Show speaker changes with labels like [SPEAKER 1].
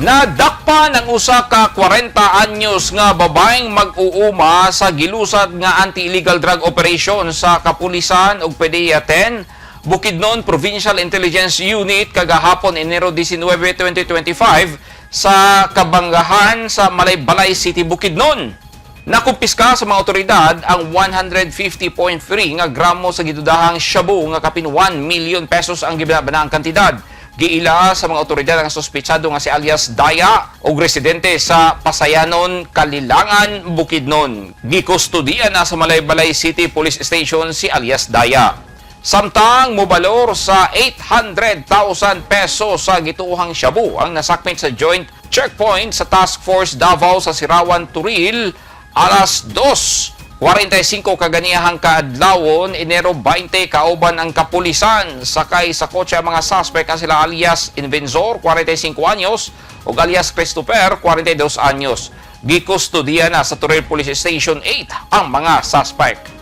[SPEAKER 1] Nadakpan ang usa ka 40 anyos nga babaeng mag-uuma sa gilusad nga anti-illegal drug operation sa kapulisan ug PDEA 10 Bukidnon Provincial Intelligence Unit kagahapon, Enero 19, 2025, sa Kabanggahan sa Malaybalay City, Bukidnon. Nakumpiska sa mga otoridad ang 150.3 nga gramo sa gidudahang shabu nga kapin 1 million pesos ang gibinabanang kantidad. Giila sa mga otoridad ang sospetsado nga si alias Daya og residente sa Pasayanon, Kalilangan, Bukidnon. Gikustudiya na sa Malaybalay City Police Station si alias Daya. Samtang mobalor sa 800,000 pesos sa gituohang shabu ang nasakmit sa joint checkpoint sa Task Force Davao sa Sirawan, Toril, alas 2:45 kaganiyahang kaadlawon, Enero 20, kauban ang kapulisan. Sakay sa kotse ang mga suspect ang sila alias Invensor, 45 anyos, ug alias Christopher, 42 anyos. Gikustudiya na sa Toril Police Station 8 ang mga suspect.